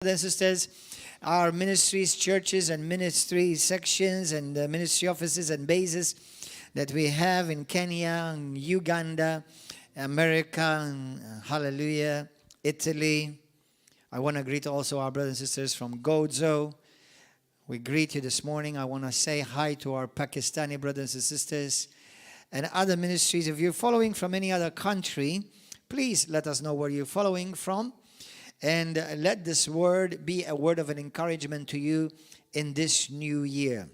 Brothers and sisters, our ministries, churches, and ministry sections, and ministry offices and bases that we have in Kenya, and Uganda, America, and hallelujah, Italy. I want to greet also our brothers and sisters from Gozo. We greet you this morning. I want to say hi to our Pakistani brothers and sisters and other ministries. If you're following from any other country, please let us know where you're following from. And let this word be a word of an encouragement to you in this new year.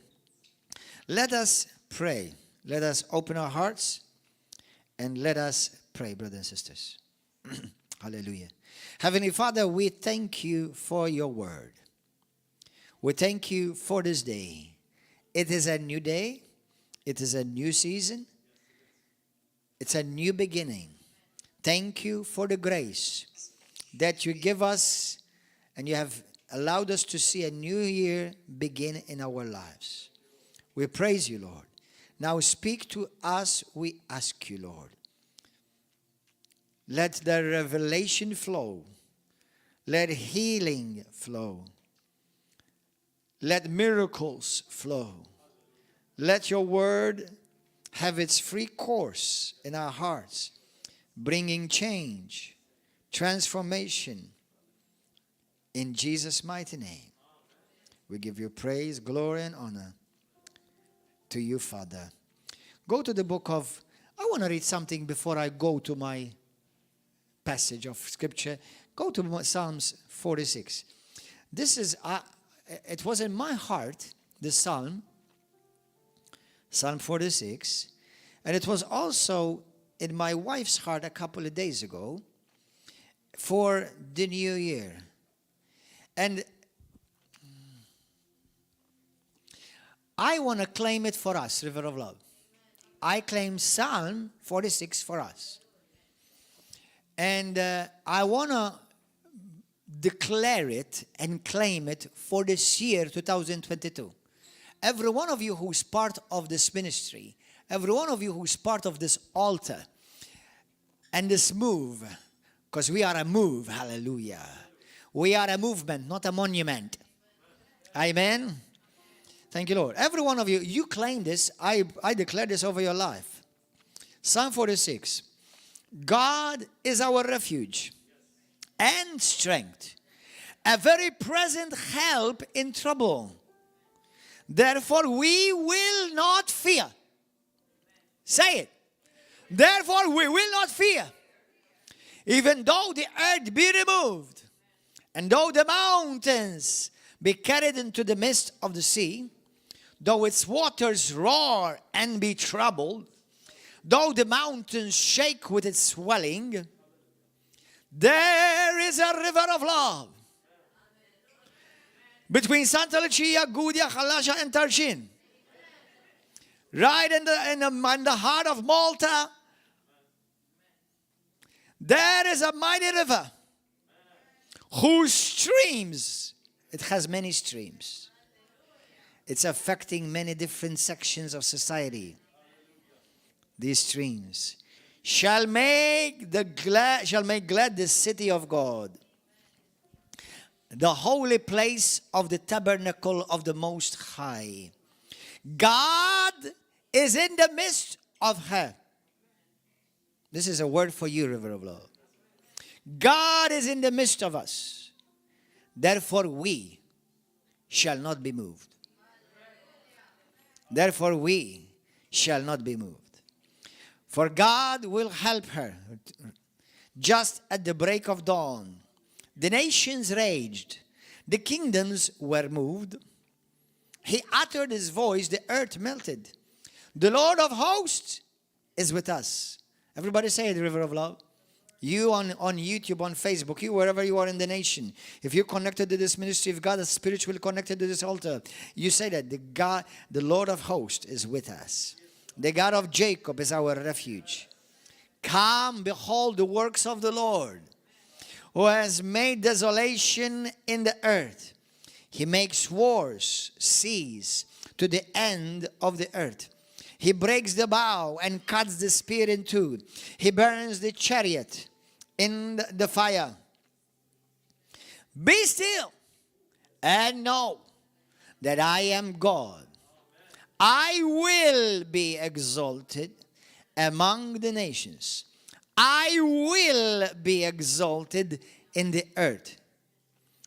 Let us pray. Let us open our hearts and let us pray, brothers and sisters. Hallelujah. Heavenly Father, we thank you for your word. We thank you for this day. It is a new day. It is a new season. It's a new beginning. Thank you for the grace that you give us, and you have allowed us to see a new year begin in our lives. We praise you, Lord. Now speak to us, we ask you, Lord. Let the revelation flow. Let healing flow. Let miracles flow. Let your word have its free course in our hearts, bringing change, transformation, in Jesus' mighty name. We give you praise, glory, and honor to you, Father. Go to the book of, I want to read something before I go to my passage of scripture. Go to Psalms 46. This is, it was in my heart, this Psalm 46, and it was also in my wife's heart a couple of days ago, for the new year. And I want to claim it for us, River of Love. I claim Psalm 46 for us. And I want to declare it and claim it for this year, 2022. Every one of you who's part of this ministry, every one of you who's part of this altar and this move, because we are a move, hallelujah. We are a movement, not a monument. Amen. Thank you, Lord. Every one of you, you claim this. I declare this over your life. Psalm 46. God is our refuge and strength, a very present help in trouble. Therefore, we will not fear. Say it. Therefore, we will not fear. Even though the earth be removed, and though the mountains be carried into the midst of the sea, though its waters roar and be troubled, though the mountains shake with its swelling, there is a river of love between Santa Lucia, Gudia, Khalasha, and Tarshin. Right in the heart of Malta, there is a mighty river whose streams, it has many streams. It's affecting many different sections of society. These streams shall make glad the city of God, the holy place of the tabernacle of the Most High. God is in the midst of her. This is a word for you, River of Love. God is in the midst of us. Therefore, we shall not be moved. Therefore, we shall not be moved. For God will help her just at the break of dawn. The nations raged. The kingdoms were moved. He uttered his voice. The earth melted. The Lord of hosts is with us. Everybody say it, River of Love. You on YouTube, on Facebook, you wherever you are in the nation. If you're connected to this ministry, if God is spiritually connected to this altar, you say that the Lord of hosts is with us. The God of Jacob is our refuge. Come, behold the works of the Lord, who has made desolation in the earth. He makes wars cease to the end of the earth. He breaks the bow and cuts the spear in two. He burns the chariot in the fire. Be still and know that I am God. I will be exalted among the nations. I will be exalted in the earth.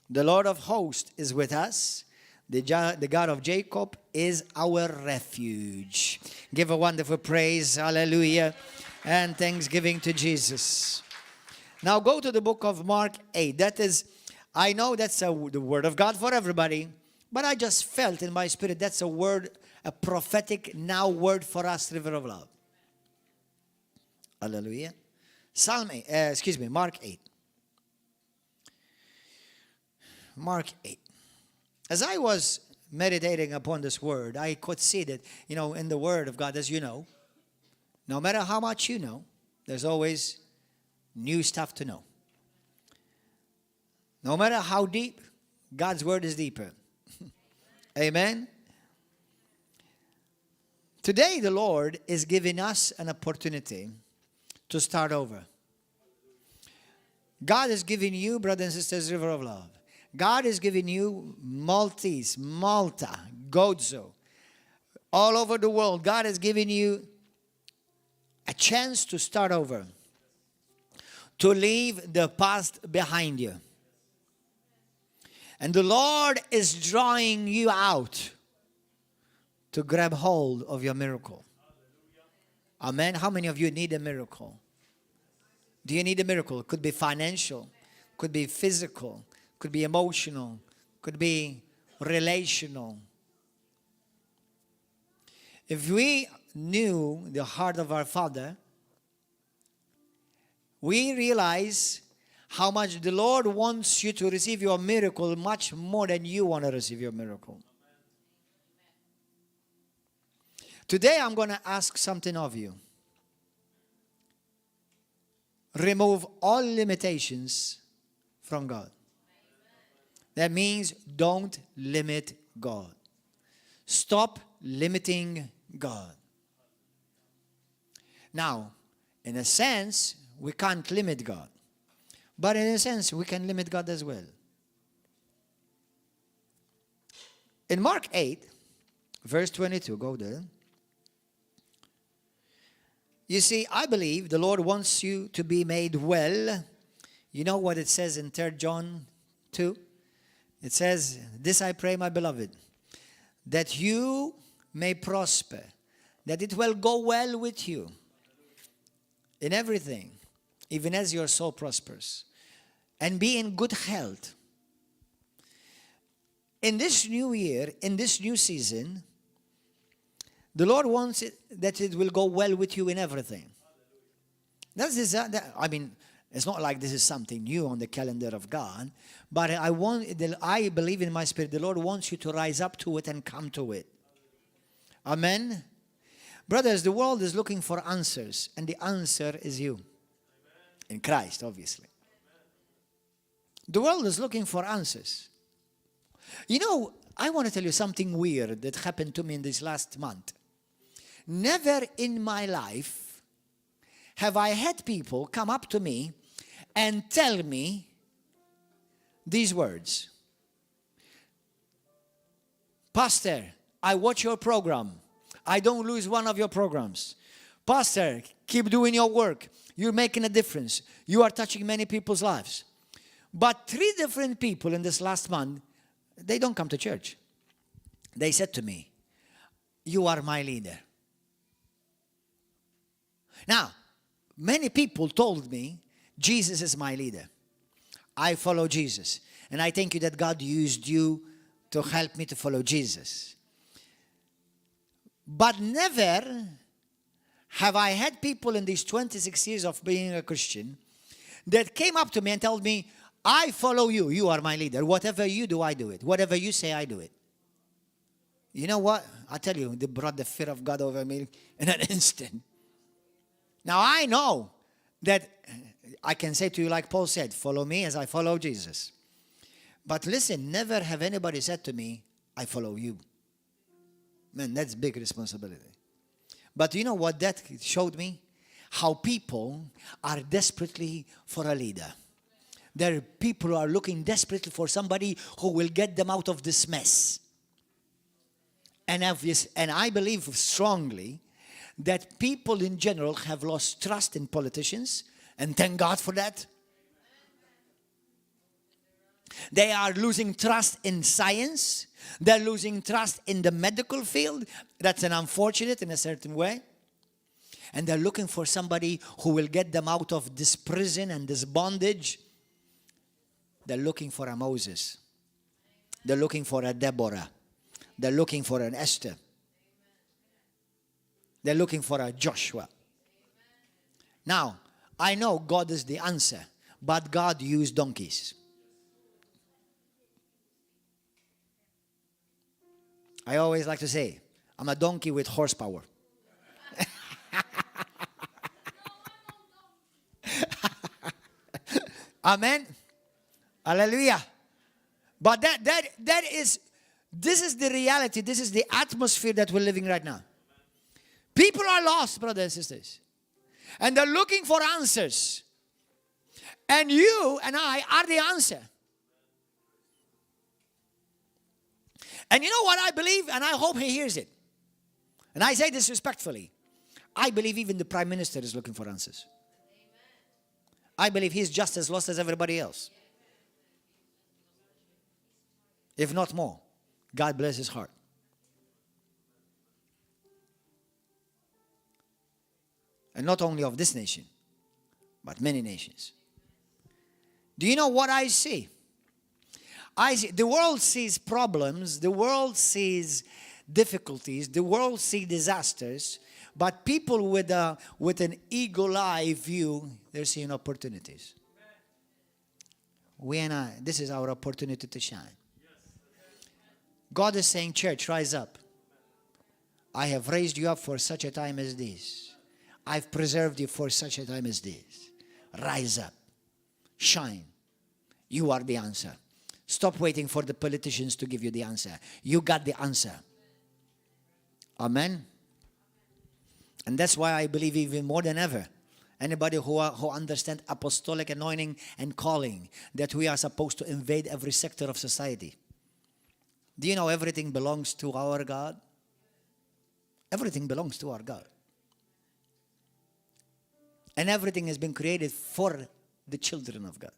The Lord of hosts is with us. The God of Jacob is our refuge. Give a wonderful praise, hallelujah, and thanksgiving to Jesus. Now go to the book of Mark 8. That is, I know that's the word of God for everybody, but I just felt in my spirit that's a word, a prophetic now word for us, River of Love. Hallelujah. Mark 8. Mark 8. As I was meditating upon this word, I could see that, in the word of God, as you know, no matter how much you know, there's always new stuff to know. No matter how deep, God's word is deeper. Amen. Today, the Lord is giving us an opportunity to start over. God is giving you, brothers and sisters, River of Love. God is giving you Maltese, Malta, Gozo, all over the world. God is giving you a chance to start over, to leave the past behind you. And the Lord is drawing you out to grab hold of your miracle. Amen. How many of you need a miracle? Do you need a miracle? It could be financial, could be physical, could be emotional, could be relational. If we knew the heart of our Father, we realize how much the Lord wants you to receive your miracle much more than you want to receive your miracle. Today I'm going to ask something of you. Remove all limitations from God. That means don't limit God. Stop limiting God. Now, in a sense, we can't limit God. But in a sense, we can limit God as well. In Mark 8, verse 22, go there. You see, I believe the Lord wants you to be made well. You know what it says in 3 John 2? It says, "This I pray, my beloved, that you may prosper, that it will go well with you in everything, even as your soul prospers, and be in good health." In this new year, in this new season, the Lord wants that it will go well with you in everything. It's not like this is something new on the calendar of God, but I believe in my spirit, the Lord wants you to rise up to it and come to it. Amen. Brothers, the world is looking for answers, and the answer is you. In Christ, obviously. The world is looking for answers. I want to tell you something weird that happened to me in this last month. Never in my life have I had people come up to me and tell me these words. "Pastor, I watch your program. I don't lose one of your programs. Pastor, keep doing your work. You're making a difference. You are touching many people's lives." But 3 different people in this last month, they don't come to church. They said to me, "You are my leader." Now, many people told me, "Jesus is my leader. I follow Jesus. And I thank you that God used you to help me to follow Jesus." But never have I had people in these 26 years of being a Christian that came up to me and told me, "I follow you. You are my leader. Whatever you do, I do it. Whatever you say, I do it." You know what? I tell you, they brought the fear of God over me in an instant. Now, I know that I can say to you like Paul said, "Follow me as I follow Jesus." But listen, never have anybody said to me, "I follow you." Man, that's big responsibility. But you know what that showed me? How people are desperately for a leader. There are people who are looking desperately for somebody who will get them out of this mess. And I believe strongly that people in general have lost trust in politicians, and thank God for that. They are losing trust in science. They're losing trust in the medical field. That's an unfortunate in a certain way. And they're looking for somebody who will get them out of this prison and this bondage. They're looking for a Moses. They're looking for a Deborah. They're looking for an Esther. They're looking for a Joshua. Now, I know God is the answer, but God used donkeys. I always like to say, I'm a donkey with horsepower. Amen. Hallelujah. But this is the reality. This is the atmosphere that we're living right now. People are lost, brothers and sisters. And they're looking for answers. And you and I are the answer. And you know what I believe? And I hope he hears it. And I say this respectfully. I believe even the Prime Minister is looking for answers. I believe he's just as lost as everybody else. If not more. God bless his heart. And not only of this nation, but many nations. Do you know what I see? The world sees problems, the world sees difficulties, the world sees disasters, but people with an eagle-eye view, they're seeing opportunities. This is our opportunity to shine. God is saying, church, rise up. I have raised you up for such a time as this. I've preserved you for such a time as this. Rise up. Shine. You are the answer. Stop waiting for the politicians to give you the answer. You got the answer. Amen. And that's why I believe even more than ever, anybody who understands apostolic anointing and calling, that we are supposed to invade every sector of society. Do you know everything belongs to our God? Everything belongs to our God. And everything has been created for the children of God.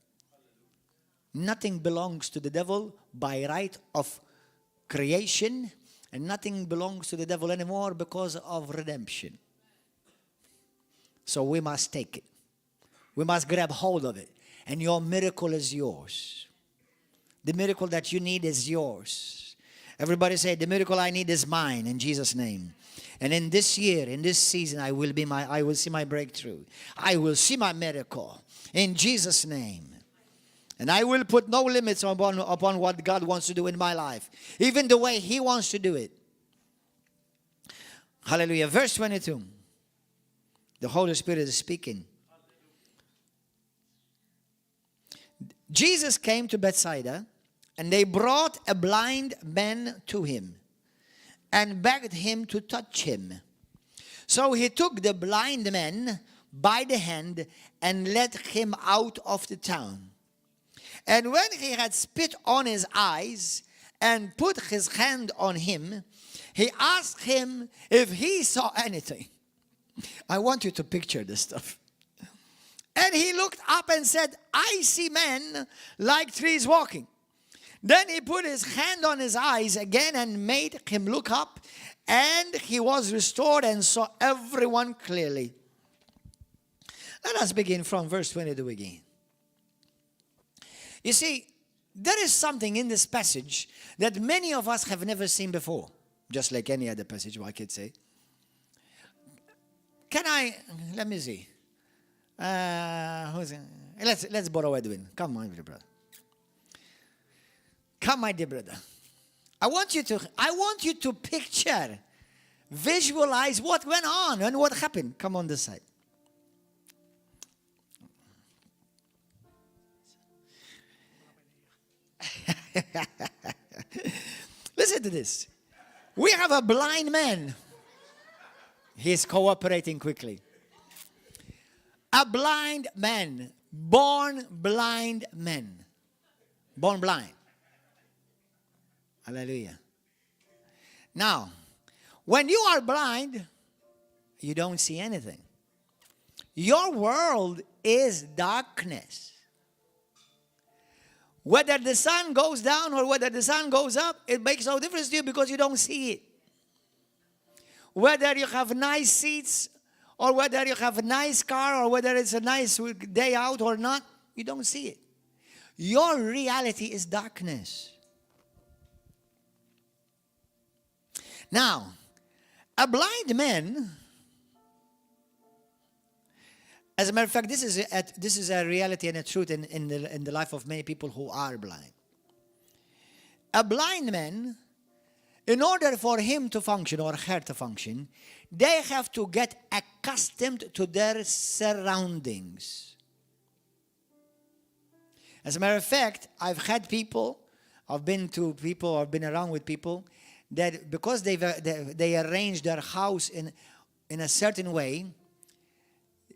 Nothing belongs to the devil by right of creation, and nothing belongs to the devil anymore because of redemption. So we must take it. We must grab hold of it. And your miracle is yours. The miracle that you need is yours. Everybody say, the miracle I need is mine in Jesus' name. And in this year, in this season, I will see my breakthrough. I will see my miracle in Jesus' name. And I will put no limits upon what God wants to do in my life. Even the way he wants to do it. Hallelujah. Verse 22. The Holy Spirit is speaking. Jesus came to Bethsaida, and they brought a blind man to him and begged him to touch him. So he took the blind man by the hand and led him out of the town. And when he had spit on his eyes and put his hand on him, he asked him if he saw anything. I want you to picture this stuff. And he looked up and said, I see men like trees walking. Then he put his hand on his eyes again and made him look up, and he was restored and saw everyone clearly. Let us begin from verse 22 again. You see, there is something in this passage that many of us have never seen before, just like any other passage, I could say. Let me see. Let's borrow Edwin. Come, my dear brother. Come, my dear brother. I want you to picture, visualize what went on and what happened. Come on this side. Listen to this. We have a blind man. He's cooperating quickly. A blind man born blind men. Born blind. Hallelujah. Now, when you are blind, you don't see anything. Your world is darkness. Whether the sun goes down or whether the sun goes up, it makes no difference to you because you don't see it. Whether you have nice seats or whether you have a nice car or whether it's a nice day out or not, you don't see it. Your reality is darkness. Now, a blind man, as a matter of fact, this is a reality and a truth in the life of many people who are blind. A blind man, in order for him to function or her to function, they have to get accustomed to their surroundings. As a matter of fact, I've been around with people that because they arrange their house in a certain way,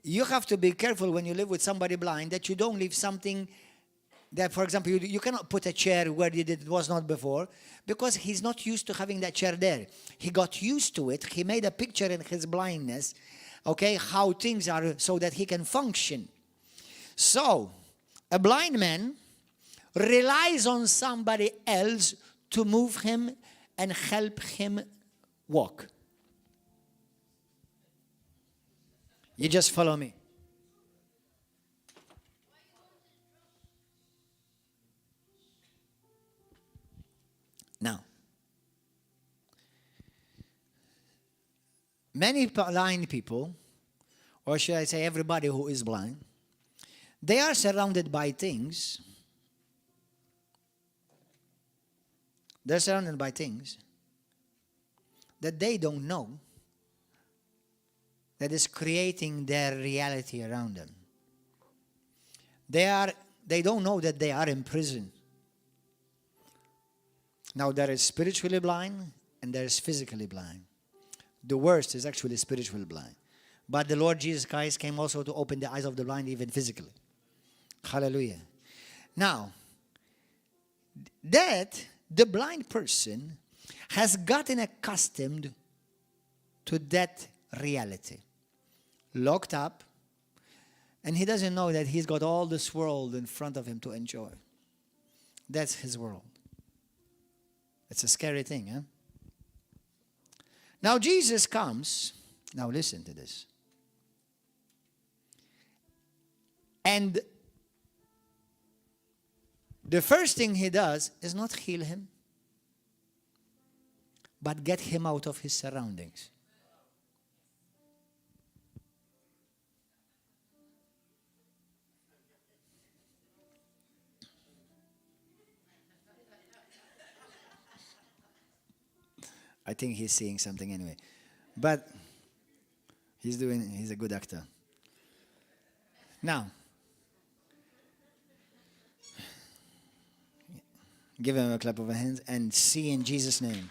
you have to be careful when you live with somebody blind that you don't leave something that, for example, you cannot put a chair where it was not before because he's not used to having that chair there. He got used to it. He made a picture in his blindness, okay, how things are so that he can function. So, a blind man relies on somebody else to move him and help him walk. You just follow me. Now, many blind people, or should I say everybody who is blind, they are surrounded by things. They're surrounded by things that they don't know that is creating their reality around them. They don't know that they are in prison. Now there is spiritually blind and there is physically blind. The worst is actually spiritually blind. But the Lord Jesus Christ came also to open the eyes of the blind even physically. Hallelujah. Now, that the blind person has gotten accustomed to that reality. Locked up, and he doesn't know that he's got all this world in front of him to enjoy. That's his world. It's a scary thing, huh? Now Jesus comes. Now listen to this. And the first thing he does is not heal him, but get him out of his surroundings. I think he's seeing something anyway. But he's a good actor. Now, give him a clap of the hands and see in Jesus' name.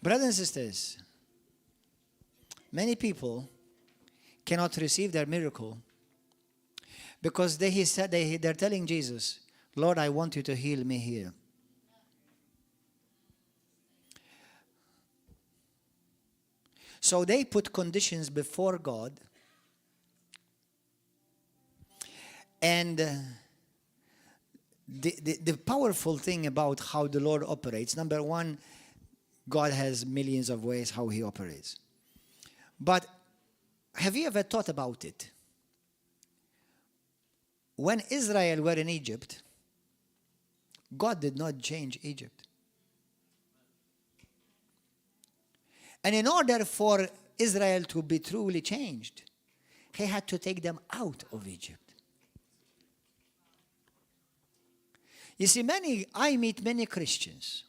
Brothers and sisters, many people cannot receive their miracle because they're telling Jesus, Lord, I want you to heal me here. So they put conditions before God. And the powerful thing about how the Lord operates, number one, God has millions of ways how he operates. But have you ever thought about it? When Israel were in Egypt, God did not change Egypt. And in order for Israel to be truly changed, he had to take them out of Egypt. You see, I meet many Christians.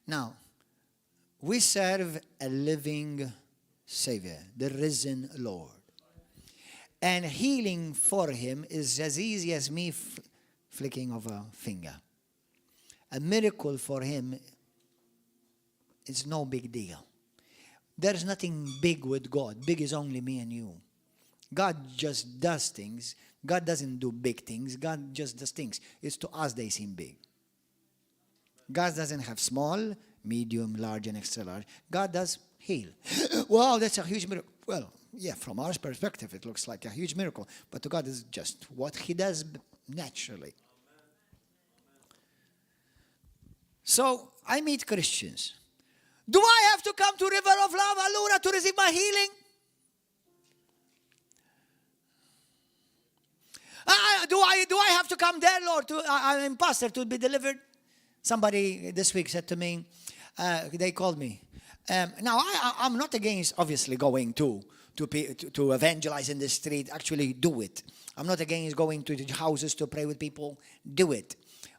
Now, we serve a living Savior, the risen Lord. And healing for him is as easy as me flicking of a finger. A miracle for him is no big deal. There's nothing big with God. Big is only me and you. God just does things. God doesn't do big things. God just does things. It's to us they seem big. God doesn't have small, medium, large, and extra large. God does heal. Wow, that's a huge miracle. Well, yeah, from our perspective, it looks like a huge miracle. But to God, it's just what he does naturally. So, I meet Christians. Do I have to come to River of Love, Allura, to receive my healing? Do I have to come there, Lord, I'm pastor, to be delivered? Somebody this week said to me, they called me. Now, I'm not against, obviously, going to evangelize in the street. Actually, do it. I'm not against going to the houses to pray with people. Do it.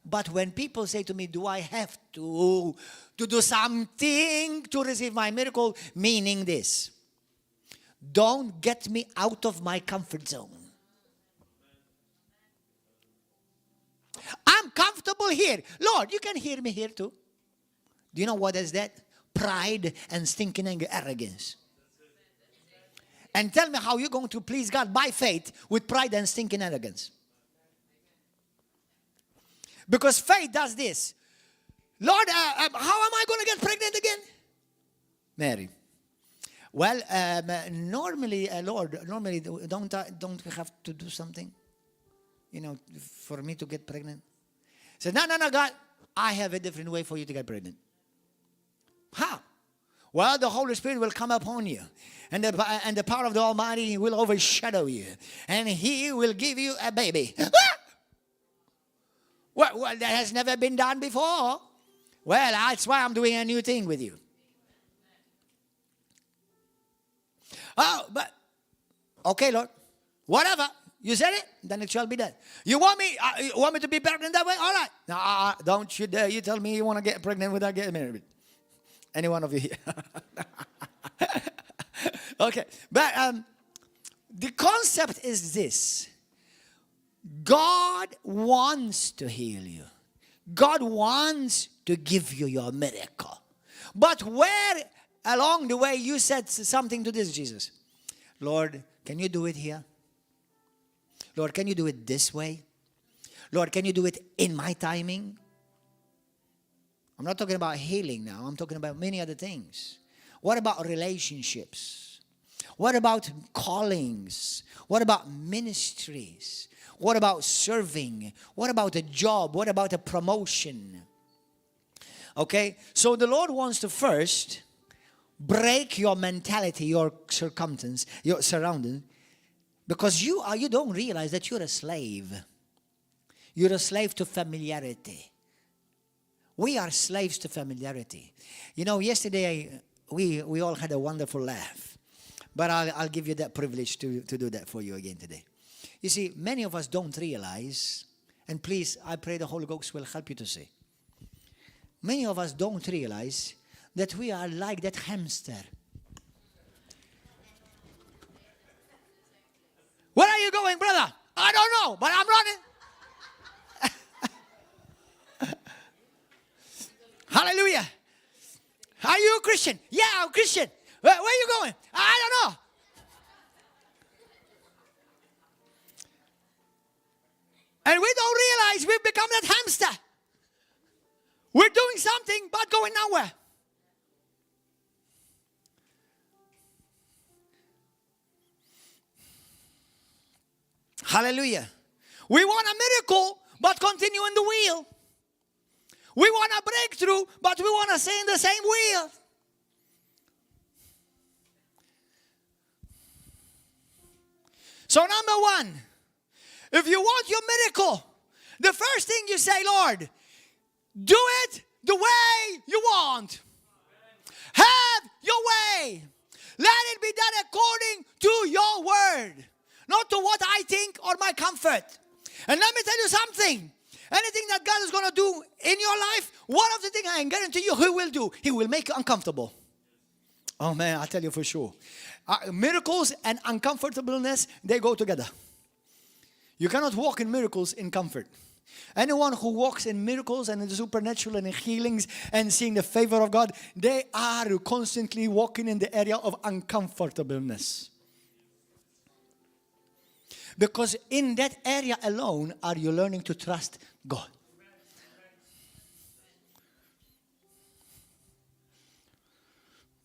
But when people say to me, do I have to do something to receive my miracle? Meaning this. Don't get me out of my comfort zone. I'm comfortable here. Lord, you can hear me here too. Do you know what is that? Pride and stinking arrogance. And tell me how you're going to please God by faith with pride and stinking arrogance. Because faith does this. Lord, how am I going to get pregnant again? Mary. Well, normally, Lord, don't we have to do something? You know, for me to get pregnant? Said, no, God, I have a different way for you to get pregnant. How? Well, the Holy Spirit will come upon you. And the power of the Almighty will overshadow you. And He will give you a baby. Well, that has never been done before. Well, that's why I'm doing a new thing with you. Oh, but, okay, Lord, whatever. You said it, then it shall be done. You want me to be pregnant that way? All right. Now, don't you dare. You tell me you want to get pregnant without getting married. Any one of you here? Okay. But the concept is this. God wants to heal you. God wants to give you your miracle. But where along the way you said something to this, Jesus? Lord, can you do it here? Lord, can you do it this way? Lord, can you do it in my timing? I'm not talking about healing now. I'm talking about many other things. What about relationships? What about callings? What about ministries? What about serving? What about a job? What about a promotion? Okay? So the Lord wants to first break your mentality, your circumstance, your surrounding, because you don't realize that you're a slave. You're a slave to familiarity. We are slaves to familiarity. You know, yesterday we all had a wonderful laugh. But I'll give you that privilege to do that for you again today. You see, many of us don't realize, and please, I pray the Holy Ghost will help you to see. Many of us don't realize that we are like that hamster. Where are you going, brother? I don't know, but I'm running. Hallelujah. Are you a Christian? Yeah, I'm a Christian. Where are you going? I don't know. And we don't realize we've become that hamster. We're doing something but going nowhere. Hallelujah. We want a miracle but continue in the wheel. We want a breakthrough but we want to stay in the same wheel. So number one, if you want your miracle, the first thing you say, Lord, do it the way you want. Have your way. Let it be done according to your word, not to what I think or my comfort. And let me tell you something. Anything that God is going to do in your life, one of the things I can guarantee you He will do, He will make you uncomfortable. Oh man, I'll tell you for sure. Miracles and uncomfortableness, they go together. You cannot walk in miracles in comfort. Anyone who walks in miracles and in the supernatural and in healings and seeing the favor of God, they are constantly walking in the area of uncomfortableness. Because in that area alone are you learning to trust God.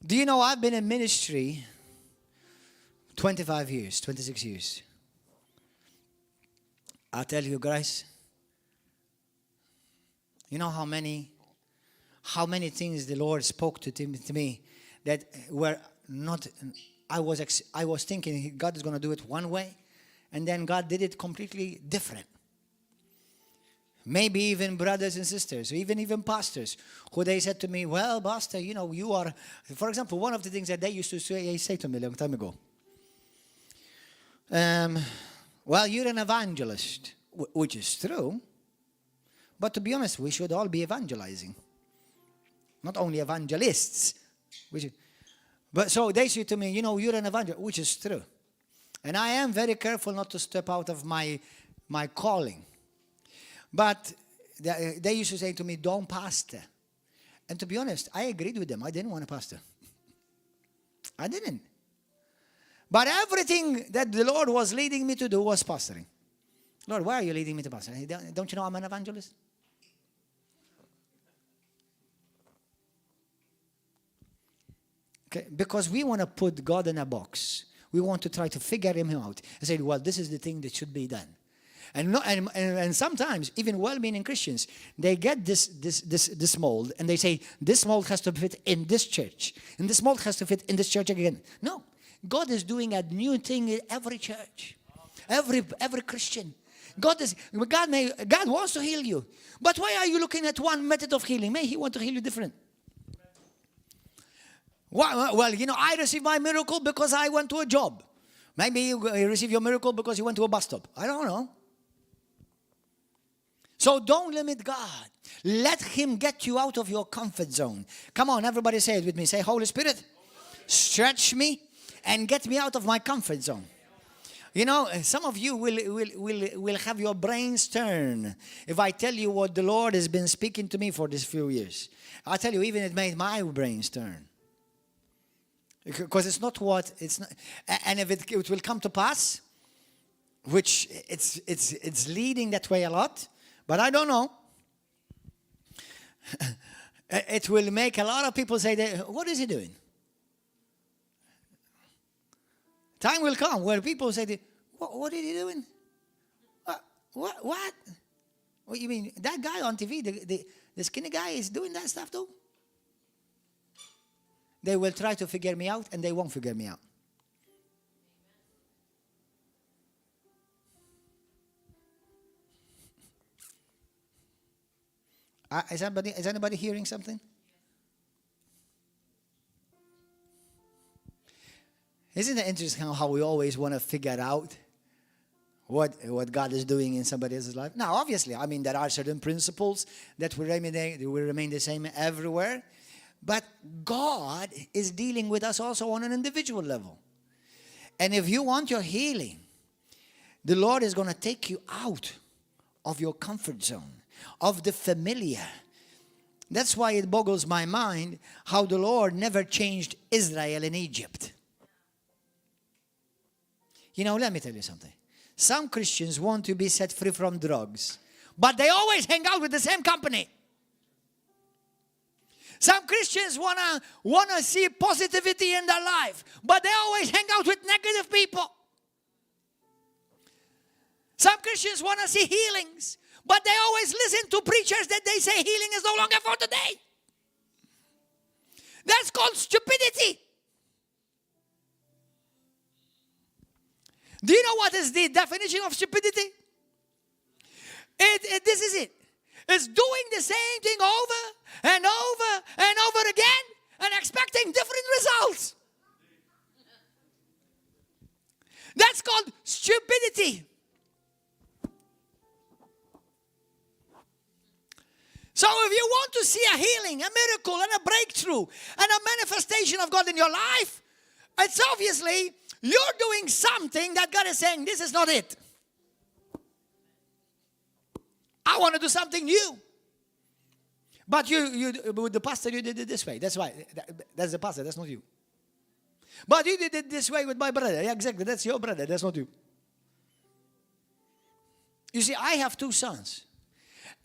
Do you know I've been in ministry 25 years, 26 years. I'll tell you guys, you know how many things the Lord spoke to me that were not, I was thinking God is going to do it one way, and then God did it completely different. Maybe even brothers and sisters, or even pastors, who they said to me, well, pastor, you know, you are, for example, one of the things that they used to say to me a long time ago, well, you're an evangelist, which is true, but to be honest, we should all be evangelizing. Not only evangelists. But so they say to me, you know, you're an evangelist, which is true. And I am very careful not to step out of my calling. But they used to say to me, don't pastor. And to be honest, I agreed with them. I didn't want to pastor. I didn't. But everything that the Lord was leading me to do was pastoring. Lord, why are you leading me to pastor? Don't you know I'm an evangelist? Okay, because we want to put God in a box. We want to try to figure him out and say, well, this is the thing that should be done. And sometimes, even well-meaning Christians, they get this mold, and they say, this mold has to fit in this church, and this mold has to fit in this church again. No. God is doing a new thing in every church, every Christian. God wants to heal you. But why are you looking at one method of healing? May he want to heal you different. Well, you know, I received my miracle because I went to a job. Maybe you receive your miracle because you went to a bus stop. I don't know. So don't limit God. Let him get you out of your comfort zone. Come on, everybody say it with me. Say, Holy Spirit, stretch me and get me out of my comfort zone. You know, some of you will have your brains turn if I tell you what the Lord has been speaking to me for these few years. I tell you, even it made my brains turn. Because it's not what, it's not, and if it will come to pass, which it's leading that way a lot, but I don't know. It will make a lot of people say, what is he doing? Time will come where people say, what is he doing? What? What you mean? That guy on TV, the skinny guy is doing that stuff too? They will try to figure me out, and they won't figure me out. Is anybody hearing something? Isn't it interesting how we always want to figure out what God is doing in somebody else's life? Now, obviously, I mean, there are certain principles that will remain the same everywhere. But God is dealing with us also on an individual level. And if you want your healing, the Lord is going to take you out of your comfort zone, of the familiar. That's why it boggles my mind how the Lord never changed Israel in Egypt. You know, let me tell you something. Some Christians want to be set free from drugs, but they always hang out with the same company. Some Christians wanna see positivity in their life, but they always hang out with negative people. Some Christians want to see healings, but they always listen to preachers that they say healing is no longer for today. That's called stupidity. Do you know what is the definition of stupidity? This is it. It's doing the same thing over and over and over again and expecting different results. That's called stupidity. So if you want to see a healing, a miracle, and a breakthrough, and a manifestation of God in your life, it's obviously you're doing something that God is saying, this is not it. I want to do something new. But with the pastor, you did it this way. That's why. That's the pastor. That's not you. But you did it this way with my brother. Yeah, exactly. That's your brother. That's not you. You see, I have 2 sons.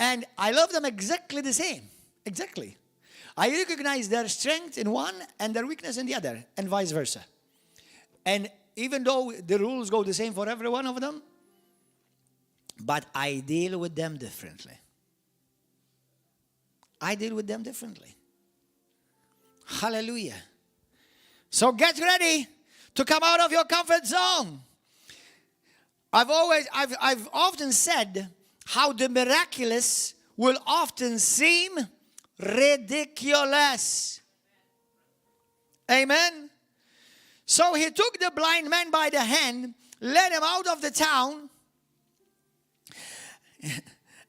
And I love them exactly the same. Exactly. I recognize their strength in one and their weakness in the other, and vice versa. And even though the rules go the same for every one of them, but I deal with them differently. I deal with them differently. Hallelujah. So get ready to come out of your comfort zone. I've often said how the miraculous will often seem ridiculous. Amen. So he took the blind man by the hand, led him out of the town.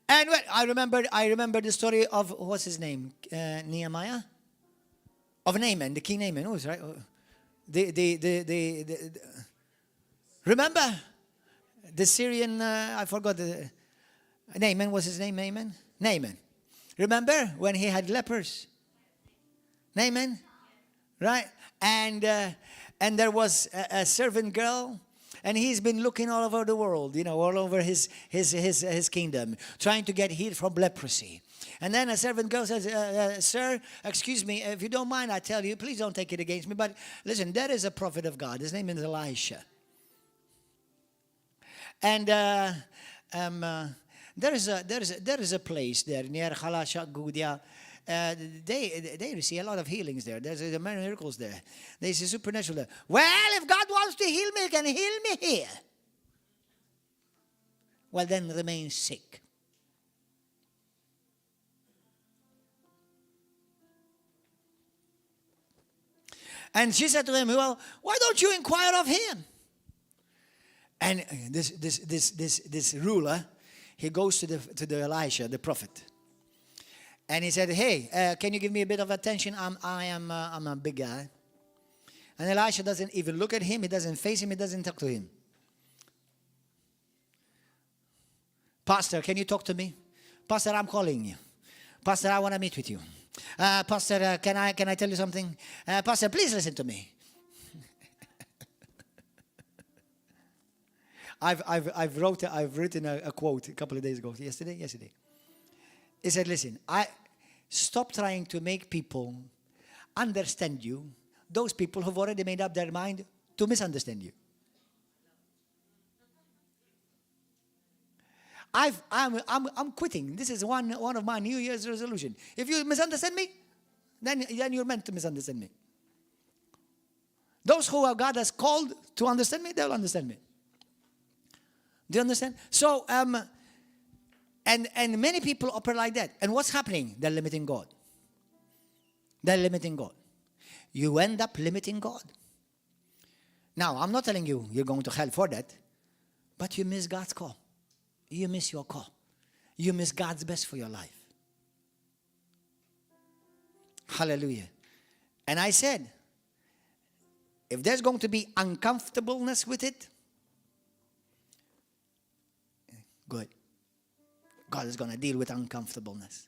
And I remember the story of, what's his name? Nehemiah? Of Naaman, the king Naaman. Who's right? Remember? The Syrian, I forgot the Naaman, was his name Naaman? Naaman. Remember when he had lepers? Naaman? Right? And there was a servant girl, and he's been looking all over the world, all over his kingdom, trying to get healed from leprosy. And then a servant girl says, sir, excuse me, if you don't mind, I tell you, please don't take it against me, but listen, there is a prophet of God. His name is Elisha. And there is a place there near Khalasha Gudia. They receive a lot of healings there. There's many miracles there. There's a supernatural there. Well, if God wants to heal me, he can heal me here. Well, then remain sick. And she said to him, well, why don't you inquire of him? And this ruler, he goes to the Elisha, the prophet. And he said, hey, can you give me a bit of attention? I'm a big guy. And Elisha doesn't even look at him. He doesn't face him. He doesn't talk to him. Pastor, can you talk to me? Pastor, I'm calling you. Pastor, I want to meet with you. Pastor, can I tell you something? Pastor, please listen to me. I've written a quote a couple of days ago. Yesterday. He said, listen, stop trying to make people understand you, those people who've already made up their mind to misunderstand you. I'm quitting. This is one of my New Year's resolution. If you misunderstand me, then you're meant to misunderstand me. Those who God has called to understand me, they'll understand me. Do you understand? So, and many people operate like that. And what's happening? They're limiting God. They're limiting God. You end up limiting God. Now, I'm not telling you you're going to hell for that, but you miss God's call. You miss your call. You miss God's best for your life. Hallelujah. And I said, if there's going to be uncomfortableness with it, good. God is going to deal with uncomfortableness.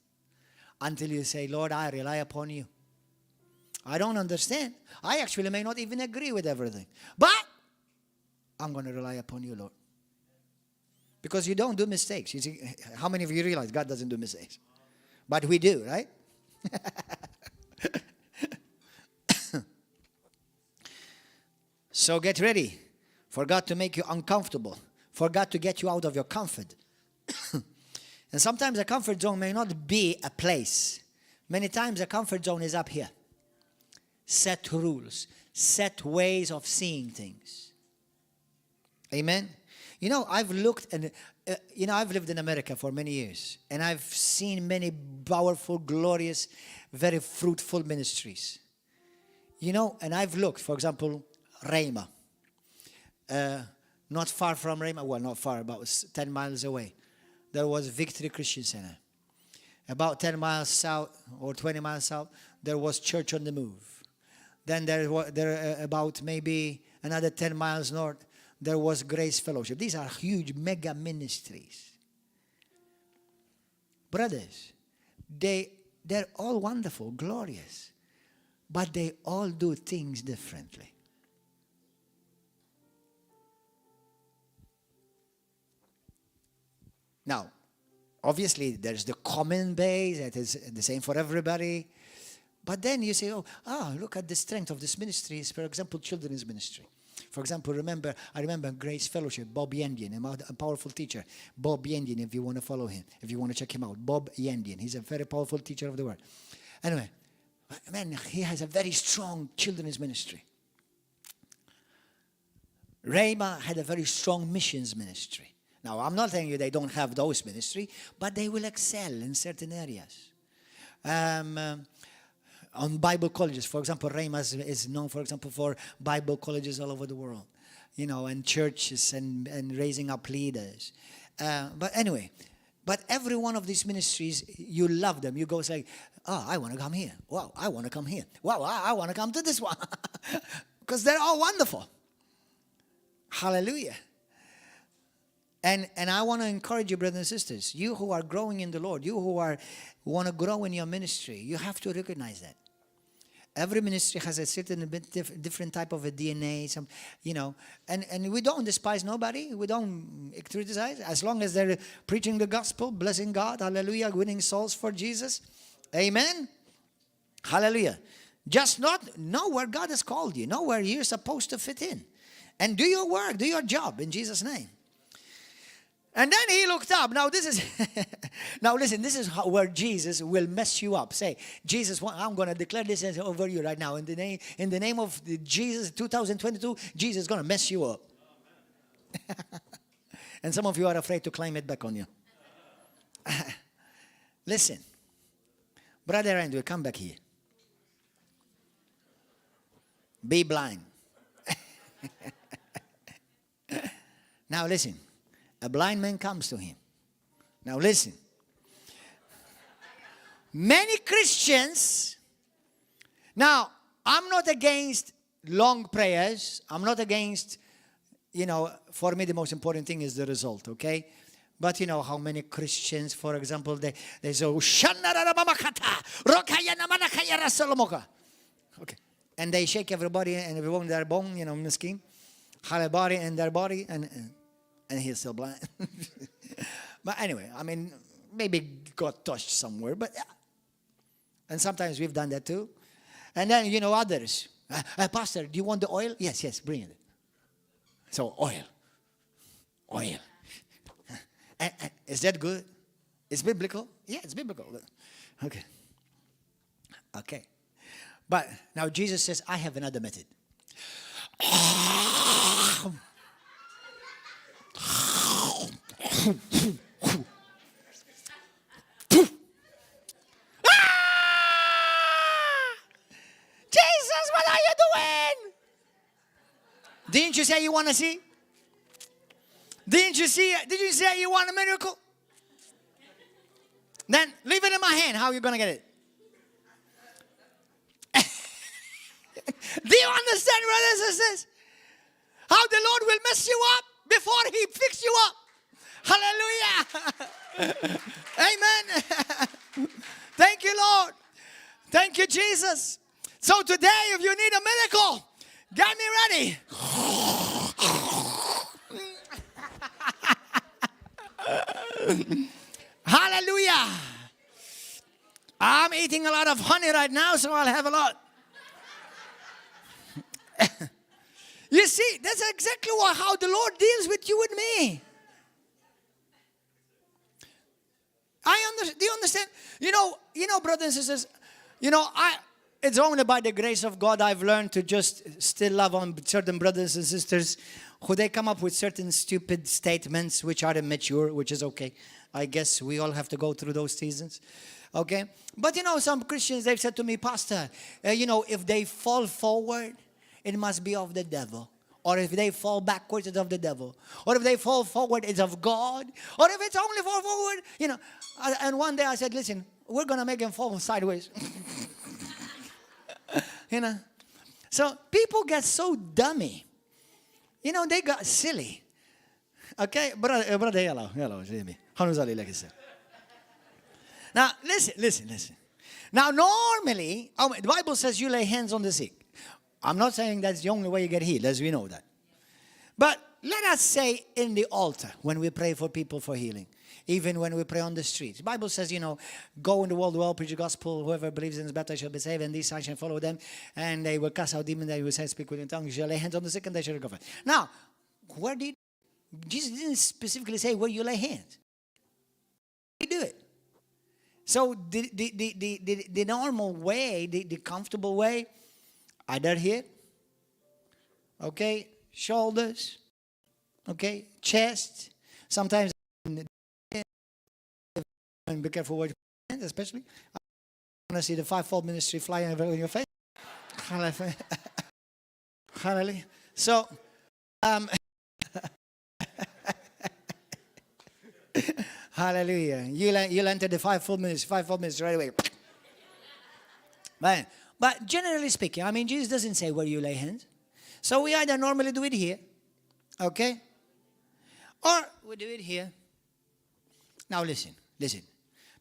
Until you say, Lord, I rely upon you. I don't understand. I actually may not even agree with everything. But I'm going to rely upon you, Lord. Because you don't do mistakes. You see, how many of you realize God doesn't do mistakes? But we do, right? So get ready for God to make you uncomfortable. For God to get you out of your comfort. And sometimes a comfort zone may not be a place. Many times a comfort zone is up here. Set rules. Set ways of seeing things. Amen? You know, I've looked and, I've lived in America for many years. And I've seen many powerful, glorious, very fruitful ministries. And I've looked, for example, Rhema. Not far from Rhema, well, not far, about 10 miles away. There was Victory Christian Center. About 10 miles south or 20 miles south, there was Church on the Move. Then there about maybe another 10 miles north, there was Grace Fellowship. These are huge mega ministries. brothers, they're all wonderful, glorious, but they all do things differently. Now, obviously, there's the common base that is the same for everybody. But then you say, look at the strength of this ministry. For example, children's ministry. For example, I remember Grace Fellowship, Bob Yandian, a powerful teacher. Bob Yandian, if you want to follow him, if you want to check him out. Bob Yandian, he's a very powerful teacher of the word. Anyway, man, he has a very strong children's ministry. Rhema had a very strong missions ministry. Now, I'm not telling you they don't have those ministry, but they will excel in certain areas. On Bible colleges, for example, Rhema is known, for example, for Bible colleges all over the world, and churches and raising up leaders. But anyway, every one of these ministries, you love them. You go say, I want to come here. Wow, I want to come here. Wow, I want to come to this one. Because they're all wonderful. Hallelujah. And I want to encourage you, brothers and sisters, you who are growing in the Lord, you who want to grow in your ministry, you have to recognize that. Every ministry has a certain different type of a DNA, and we don't despise nobody. We don't criticize. As long as they're preaching the gospel, blessing God, hallelujah, winning souls for Jesus. Amen. Hallelujah. Just know where God has called you. Know where you're supposed to fit in. And do your work, do your job in Jesus' name. And then he looked up. Now listen, this is where Jesus will mess you up. Say, Jesus, I'm going to declare this over you right now. In the name of Jesus, 2022, Jesus is going to mess you up. And some of you are afraid to claim it back on you. Listen, Brother Andrew, come back here. Be blind. Now listen. A blind man comes to him. Now listen. Many Christians, now I'm not against long prayers. I'm not against, for me the most important thing is the result, okay? But you know how many Christians, for example, they say, okay. And they shake everybody and everyone in their bone, miskin. Body and their body and he's still blind. But anyway, maybe got touched somewhere. But and sometimes we've done that too. And then, others. Pastor, do you want the oil? Yes, bring it. So, oil. Is that good? It's biblical? Yeah, it's biblical. Okay. But now Jesus says, I have another method. Jesus, what are you doing? Didn't you say you want to see? Did you say you want a miracle? Then leave it in my hand. How are you going to get it? Do you understand, brothers and sisters? How the Lord will mess you up before he fix you up. Hallelujah. Amen. Thank you, Lord. Thank you, Jesus. So today, if you need a miracle, get me ready. Hallelujah. I'm eating a lot of honey right now, so I'll have a lot. You see, that's exactly how the Lord deals with you and me. Do you understand? You know, brothers and sisters, it's only by the grace of God I've learned to just still love on certain brothers and sisters who they come up with certain stupid statements which are immature, which is okay. I guess we all have to go through those seasons. Okay? But some Christians, they've said to me, Pastor, if they fall forward, it must be of the devil. Or if they fall backwards, it's of the devil. Or if they fall forward, it's of God. Or if it's only fall forward, And one day I said, listen, we're going to make them fall sideways. So people get so dummy. They got silly. Okay? Brother, hello, Jamie. Now, listen. Now, normally, the Bible says you lay hands on the sick. I'm not saying that's the only way you get healed, as we know that. But let us say in the altar, when we pray for people for healing, even when we pray on the streets. The Bible says, go in the world well, preach the gospel, whoever believes in is baptized shall be saved, and these signs shall follow them, and they will cast out demons, they will say, speak with in tongues, you shall lay hands on the sick, and they shall recover. Now, Jesus didn't specifically say where you lay hands. He do it. So the normal way, the comfortable way, either here, okay, shoulders, okay, chest, sometimes, and be careful what you put, especially. I want to see the fivefold ministry flying over in your face. Hallelujah. So, hallelujah. You'll enter the fivefold ministry right away. But generally speaking, Jesus doesn't say where you lay hands. So we either normally do it here, okay? Or we do it here. Now listen.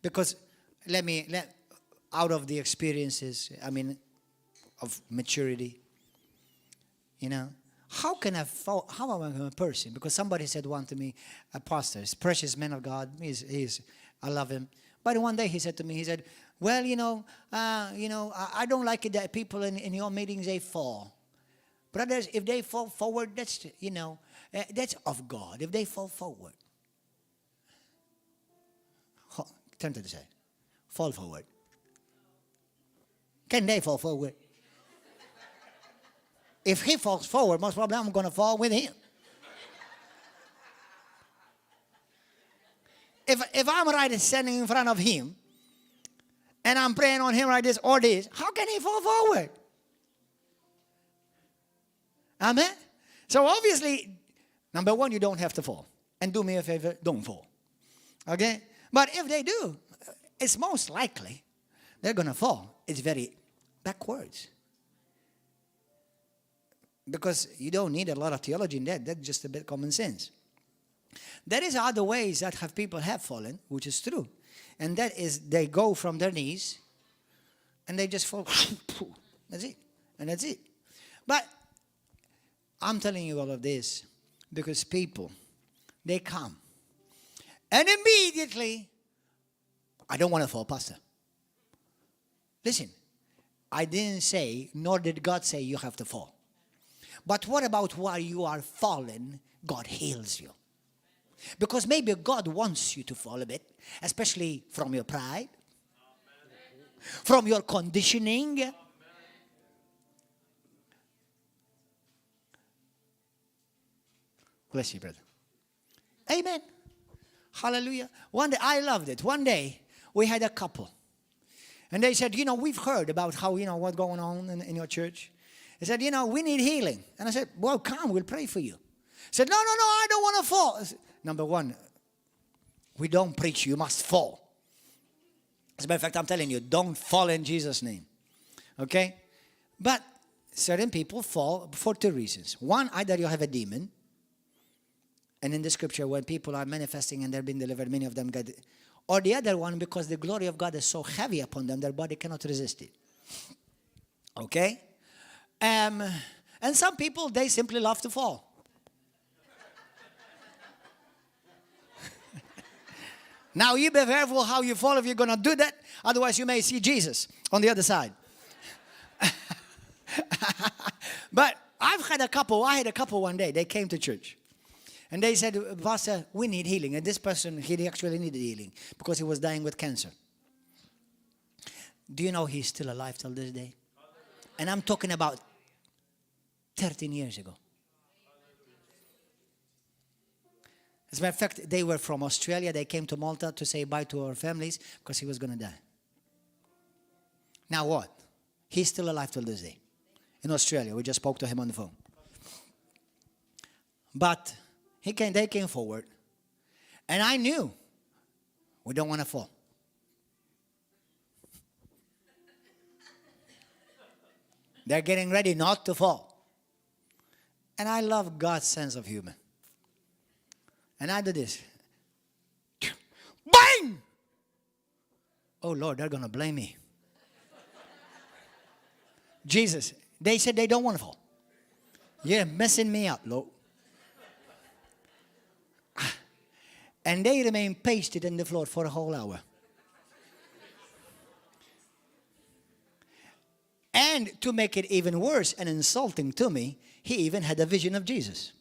Because out of the experiences, of maturity, how am I a person? Because somebody said one to me, a pastor, a precious man of God, I love him. But one day he said to me, well, I don't like it that people in your meetings, they fall. Brothers, if they fall forward, that's of God. If they fall forward. Turn to the side. Fall forward. Can they fall forward? If he falls forward, most probably I'm going to fall with him. If I'm right standing in front of him, and I'm praying on him like this or this, how can he fall forward? Amen? So obviously, number one, you don't have to fall. And do me a favor, don't fall. Okay? But if they do, it's most likely they're going to fall. It's very backwards. Because you don't need a lot of theology in that. That's just a bit common sense. There is other ways that people have fallen, which is true. And that is they go from their knees and they just fall. That's it. And that's it. But I'm telling you all of this because people, they come. And immediately, I don't want to fall, Pastor. Listen, I didn't say, nor did God say you have to fall. But what about while you are fallen, God heals you? Because maybe God wants you to fall a bit, especially from your pride, from your conditioning. Bless you, brother. Amen. Hallelujah. One day, I loved it. One day, we had a couple. And they said, we've heard about how, what's going on in your church. They said, we need healing. And I said, well, come, we'll pray for you. I said, no, I don't want to fall. Said, number one, we don't preach, you must fall. As a matter of fact, I'm telling you, don't fall in Jesus' name. Okay? But certain people fall for two reasons. One, either you have a demon. And in the scripture, when people are manifesting and they're being delivered, many of them get it. Or the other one, because the glory of God is so heavy upon them, their body cannot resist it. Okay? And some people, they simply love to fall. Now, you be careful how you fall if you're going to do that. Otherwise, you may see Jesus on the other side. But I had a couple one day. They came to church. And they said, Pastor, we need healing. And this person, he actually needed healing because he was dying with cancer. Do you know he's still alive till this day? And I'm talking about 13 years ago. As a matter of fact, they were from Australia. They came to Malta to say bye to our families because he was going to die. Now what? He's still alive till this day. In Australia. We just spoke to him on the phone. But they came forward. And I knew we don't want to fall. They're getting ready not to fall. And I love God's sense of humor. And I do this. Bang! Oh, Lord, they're going to blame me. Jesus, they said they don't want to fall. You're messing me up, Lord. And they remained pasted in the floor for a whole hour. And to make it even worse and insulting to me, he even had a vision of Jesus.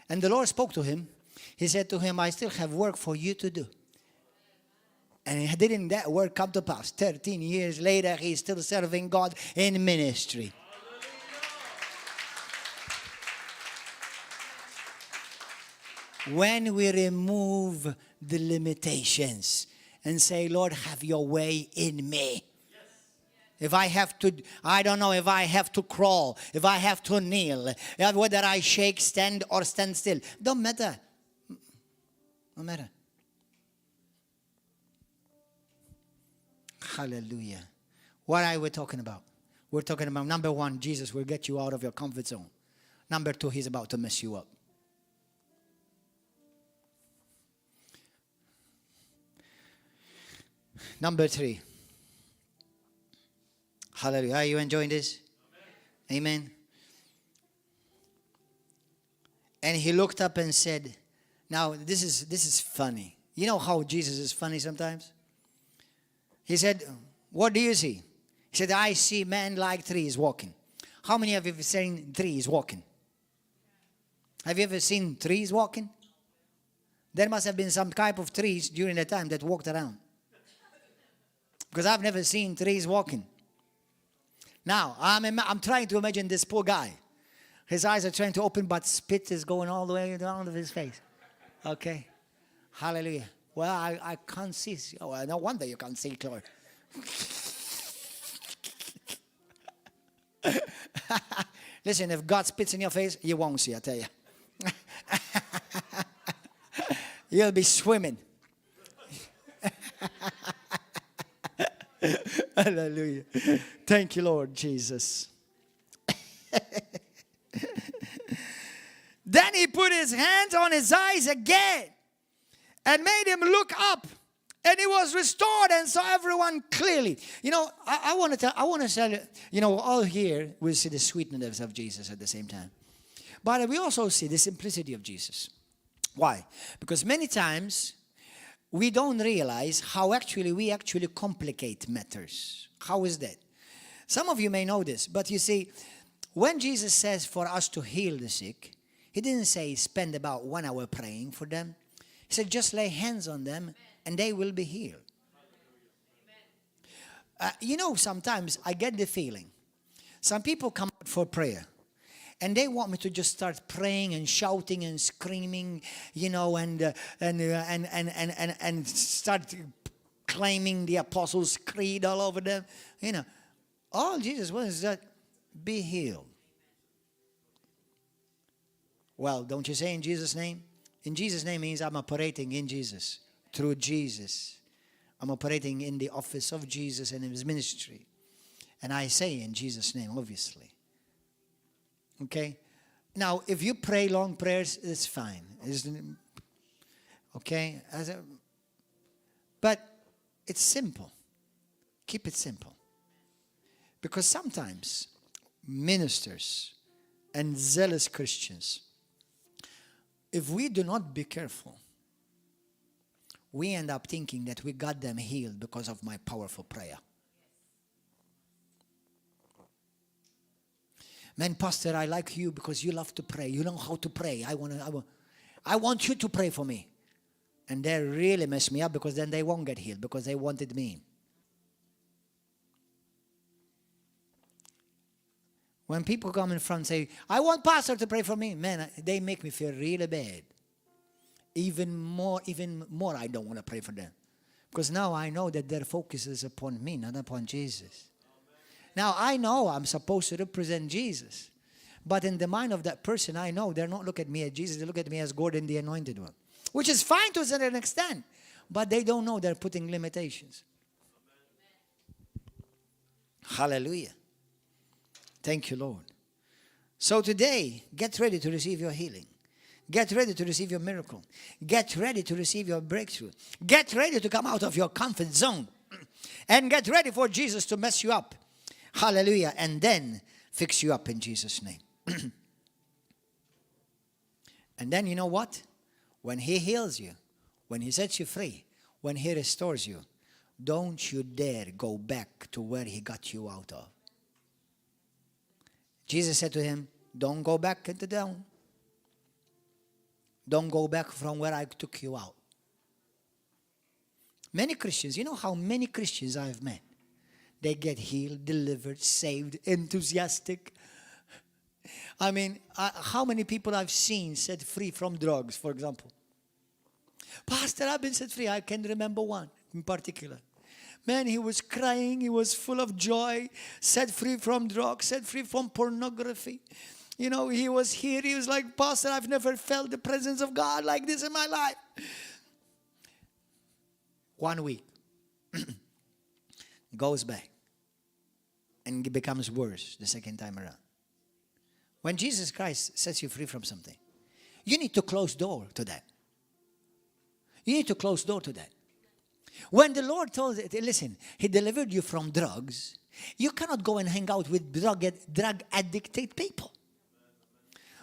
And the Lord spoke to him. He said to him, I still have work for you to do. And didn't that work come to pass? 13 years later, he's still serving God in ministry. When we remove the limitations and say, Lord, have your way in me. If I have to, I don't know, if I have to crawl, if I have to kneel, whether I shake, stand, or stand still. Don't matter. Don't matter. Hallelujah. What are we talking about? We're talking about, number one, Jesus will get you out of your comfort zone. Number two, he's about to mess you up. Number three. Hallelujah. Are you enjoying this? Amen. Amen. And he looked up and said, now this is funny. You know how Jesus is funny sometimes? He said, what do you see? He said, I see men like trees walking. How many of you have seen trees walking? Have you ever seen trees walking? There must have been some type of trees during the time that walked around. Because I've never seen trees walking. Now, I'm trying to imagine this poor guy. His eyes are trying to open, but spit is going all the way down to his face. Okay. Hallelujah. Well, I can't see. Oh, no wonder you can't see, Lord. Listen, if God spits in your face, you won't see, I tell you. You'll be swimming. Hallelujah. Thank you, Lord Jesus. Then he put his hands on his eyes again and made him look up. And he was restored and saw everyone clearly. You know, I want to tell you, all here we see the sweetness of Jesus at the same time. But we also see the simplicity of Jesus. Why? Because many times we don't realize how we actually complicate matters. How is that? Some of you may know this, but you see, when Jesus says for us to heal the sick, he didn't say spend about 1 hour praying for them. He said just lay hands on them and they will be healed. Sometimes I get the feeling some people come out for prayer and they want me to just start praying and shouting and screaming, and start claiming the Apostles' Creed all over them. All Jesus wants is that be healed. Well, don't you say in Jesus' name? In Jesus' name means I'm operating in Jesus, through Jesus. I'm operating in the office of Jesus and in his ministry. And I say in Jesus' name, obviously. Okay? Now, if you pray long prayers, it's fine. Okay? But it's simple. Keep it simple. Because sometimes ministers and zealous Christians, if we do not be careful, we end up thinking that we got them healed because of my powerful prayer. Man, Pastor, I like you because you love to pray. You know how to pray. I want you to pray for me. And they really mess me up because then they won't get healed because they wanted me. When people come in front and say, I want Pastor to pray for me, man, they make me feel really bad. Even more, I don't want to pray for them. Because now I know that their focus is upon me, not upon Jesus. Now, I know I'm supposed to represent Jesus. But in the mind of that person, I know they're not looking at me as Jesus. They look at me as Gordon, the anointed one. Which is fine to a certain extent. But they don't know they're putting limitations. Hallelujah. Thank you, Lord. So today, get ready to receive your healing. Get ready to receive your miracle. Get ready to receive your breakthrough. Get ready to come out of your comfort zone. And get ready for Jesus to mess you up. Hallelujah. And then fix you up in Jesus' name. And then you know what? When he heals you, when he sets you free, when he restores you, don't you dare go back to where he got you out of. Jesus said to him, don't go back into down. Don't go back from where I took you out. Many Christians, you know how many Christians I've met? They get healed, delivered, saved, enthusiastic. I mean, how many people I've seen set free from drugs, for example? Pastor, I've been set free. I can remember one in particular. Man, he was crying. He was full of joy, set free from drugs, set free from pornography. You know, he was here. He was like, Pastor, I've never felt the presence of God like this in my life. 1 week. Goes back. And it becomes worse the second time around. When Jesus Christ sets you free from something, you need to close door to that. You need to close door to that. When the Lord told it, listen, he delivered you from drugs, you cannot go and hang out with drug addicted people.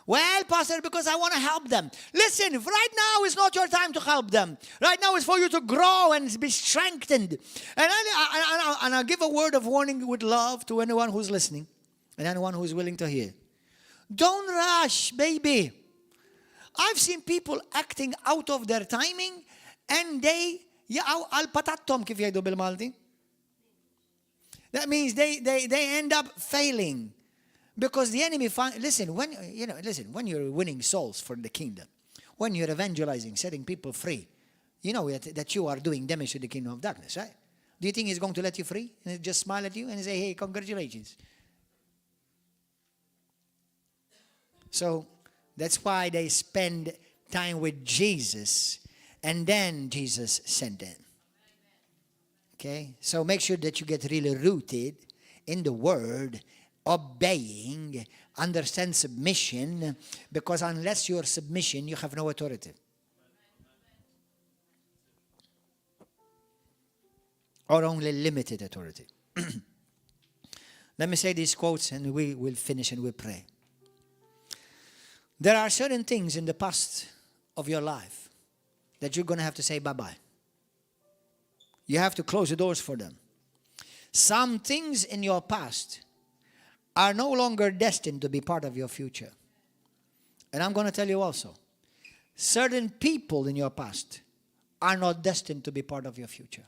Well, Pastor, because I want to help them. Listen, right now is not your time to help them. Right now is for you to grow and be strengthened. And I'll give a word of warning with love to anyone who's listening and anyone who's willing to hear. Don't rush, baby. I've seen people acting out of their timing and they għall-patattom kif jgħidu bil-Malti. That means they end up failing. Because the enemy listen, when you're winning souls for the kingdom, when you're evangelizing, setting people free, you know that you are doing damage to the kingdom of darkness, right? Do you think he's going to let you free and just smile at you and say, hey, congratulations? So that's why they spend time with Jesus, and then Jesus sent them. Okay? So make sure that you get really rooted in the word, obeying, understand submission, because unless you're submission, you have no authority. Or only limited authority. Let me say these quotes and we will finish and we'll pray. There are certain things in the past of your life that you're going to have to say bye-bye. You have to close the doors for them. Some things in your past are no longer destined to be part of your future. And I'm going to tell you also, certain people in your past are not destined to be part of your future.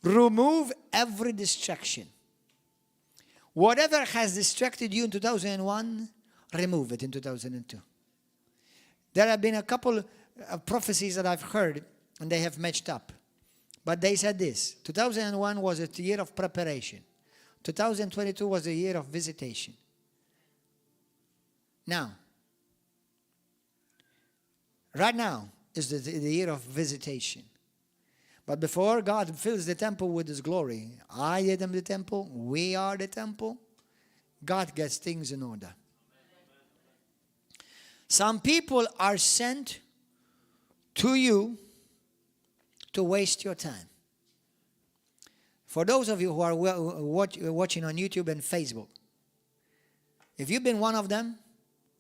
Remove every distraction. Whatever has distracted you in 2001, remove it in 2002. There have been a couple of prophecies that I've heard, and they have matched up. But they said this: 2001 was a year of preparation. 2022 was a year of visitation. Now, right now is the year of visitation. But before God fills the temple with His glory, I am the temple, we are the temple, God gets things in order. Some people are sent to you to waste your time. For those of you who are watching on YouTube and Facebook, if you've been one of them,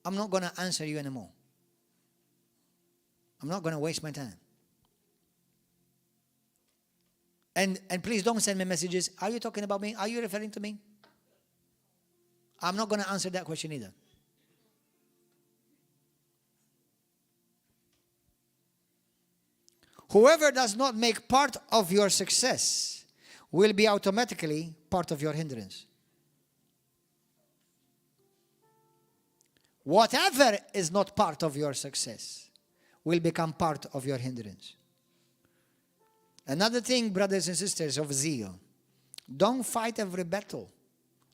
I'm not going to answer you anymore. I'm not going to waste my time. And please don't send me messages. Are you talking about me? Are you referring to me? I'm not going to answer that question either. Whoever does not make part of your success will be automatically part of your hindrance. Whatever is not part of your success will become part of your hindrance. Another thing, brothers and sisters, of zeal. Don't fight every battle.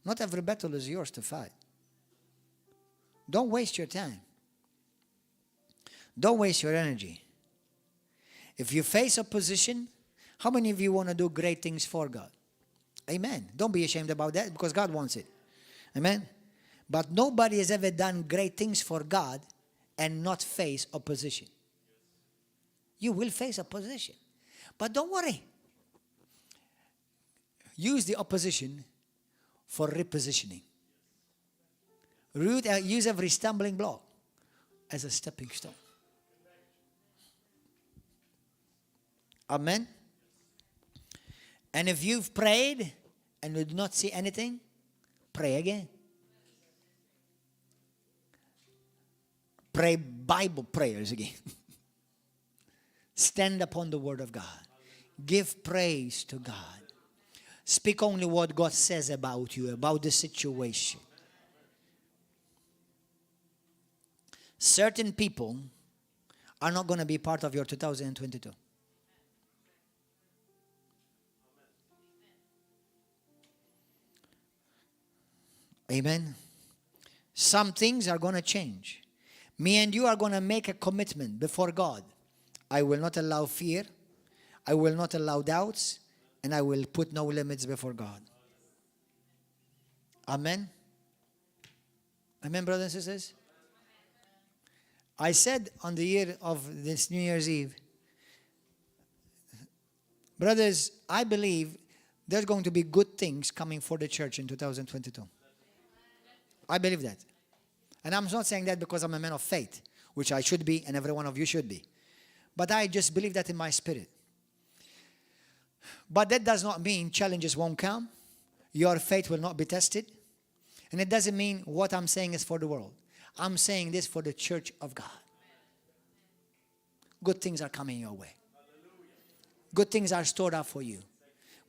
Not every battle is yours to fight. Don't waste your time. Don't waste your energy. If you face opposition, how many of you want to do great things for God? Amen. Don't be ashamed about that because God wants it. Amen. But nobody has ever done great things for God and not face opposition. You will face opposition. But don't worry. Use the opposition for repositioning. Use every stumbling block as a stepping stone. Amen. And if you've prayed and you do not see anything, pray again. Pray Bible prayers again. Stand upon the word of God. Give praise to God. Speak only what God says about you, about the situation. Certain people are not going to be part of your 2022. Amen. Some things are going to change. Me and you are going to make a commitment before God. I will not allow fear. I will not allow doubts. And I will put no limits before God. Amen. Amen, brothers and sisters. I said on the year of this New Year's Eve, brothers, I believe there's going to be good things coming for the church in 2022. I believe that. And I'm not saying that because I'm a man of faith, which I should be, and every one of you should be. But I just believe that in my spirit. But that does not mean challenges won't come. Your faith will not be tested. And it doesn't mean what I'm saying is for the world. I'm saying this for the church of God. Good things are coming your way. Good things are stored up for you.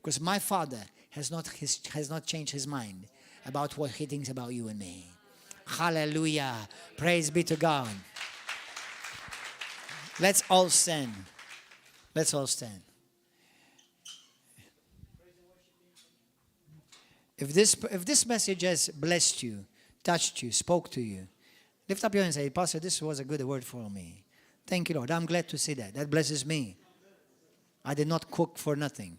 Because my Father has not changed his mind about what he thinks about you and me. Hallelujah. Praise be to God. Let's all stand. Let's all stand. If this message has blessed you, touched you, spoke to you, lift up your hand and say, Pastor, this was a good word for me. Thank you, Lord. I'm glad to see that. That blesses me. I did not cook for nothing.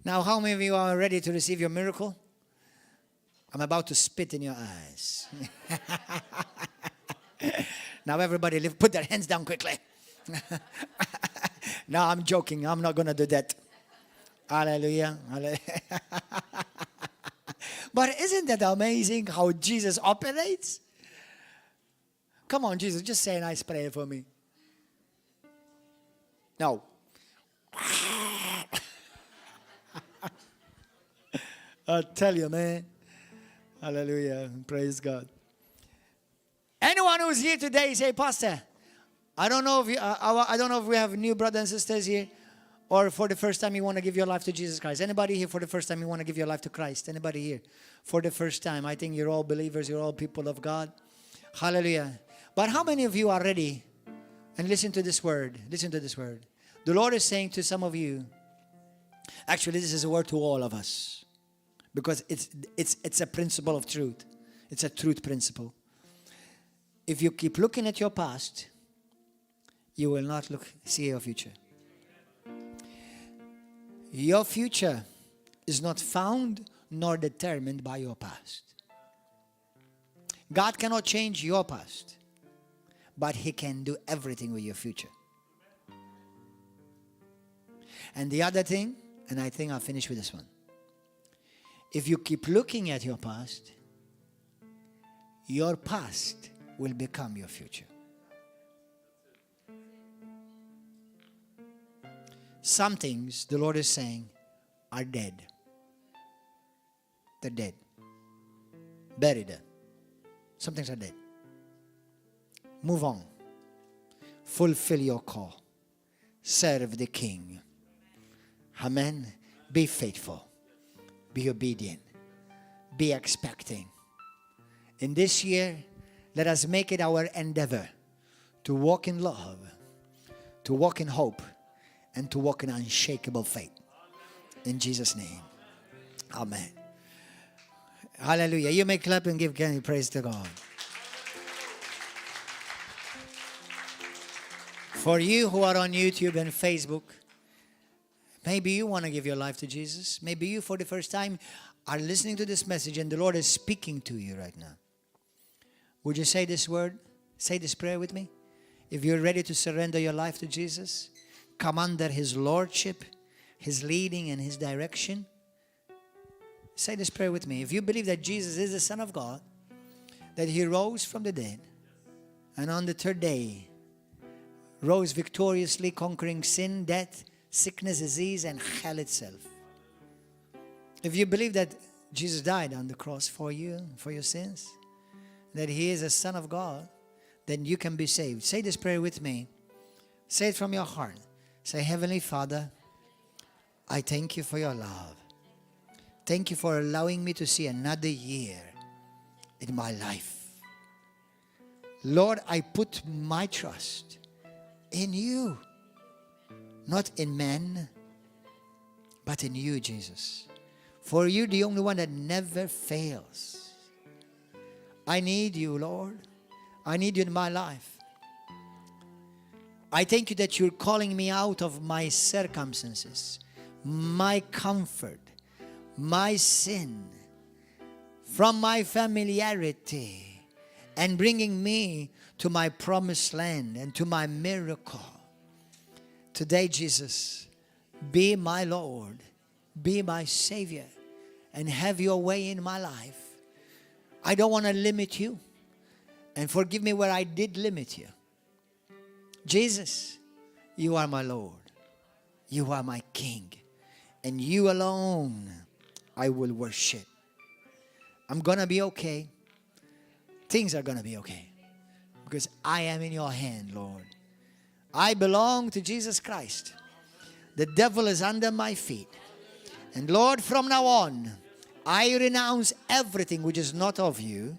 Now, how many of you are ready to receive your miracle? I'm about to spit in your eyes. Now, everybody, put their hands down quickly. No, I'm joking. I'm not going to do that. Hallelujah. But isn't that amazing how Jesus operates? Come on, Jesus, just say a nice prayer for me. No. I'll tell you, man. Hallelujah. Praise God. Anyone who's here today, say, Pastor, I don't know if we have new brothers and sisters here, or for the first time you want to give your life to Jesus Christ. Anybody here for the first time you want to give your life to Christ? Anybody here for the first time? I think you're all believers. You're all people of God. Hallelujah. But how many of you are ready? And listen to this word. Listen to this word. The Lord is saying to some of you, actually this is a word to all of us, because it's a principle of truth. It's a truth principle. If you keep looking at your past, you will not see your future. Your future is not found nor determined by your past. God cannot change your past, but he can do everything with your future. And the other thing, and I think I'll finish with this one. If you keep looking at your past will become your future. Some things, the Lord is saying, are dead. They're dead. Buried. Some things are dead. Move on. Fulfill your call. Serve the King. Amen. Be faithful. Be obedient. Be expecting. In this year, let us make it our endeavor to walk in love, to walk in hope, and to walk in unshakable faith. In Jesus' name. Amen. Hallelujah. You may clap and give praise to God. For you who are on YouTube and Facebook, Maybe you want to give your life to Jesus. Maybe you, for the first time, are listening to this message and the Lord is speaking to you right now. Would you say this word? Say this prayer with me? If you're ready to surrender your life to Jesus, come under His lordship, His leading and His direction. Say this prayer with me. If you believe that Jesus is the Son of God, that He rose from the dead, and on the third day rose victoriously, conquering sin, death, sickness, disease, and hell itself. If you believe that Jesus died on the cross for you, for your sins, that He is a Son of God, then you can be saved. Say this prayer with me. Say it from your heart. Say, Heavenly Father, I thank You for Your love. Thank You for allowing me to see another year in my life. Lord, I put my trust in You, not in men, but in You, Jesus. For You, the only one that never fails. I need You, Lord. I need You in my life. I thank You that You're calling me out of my circumstances, my comfort, my sin, from my familiarity, and bringing me to my promised land and to my miracle. Today, Jesus, be my Lord, be my Savior, and have Your way in my life. I don't want to limit You, and forgive me where I did limit You. Jesus, You are my Lord. You are my King, and You alone I will worship. I'm going to be okay. Things are going to be okay because I am in Your hand, Lord. I belong to Jesus Christ. The devil is under my feet. And Lord, from now on, I renounce everything which is not of You.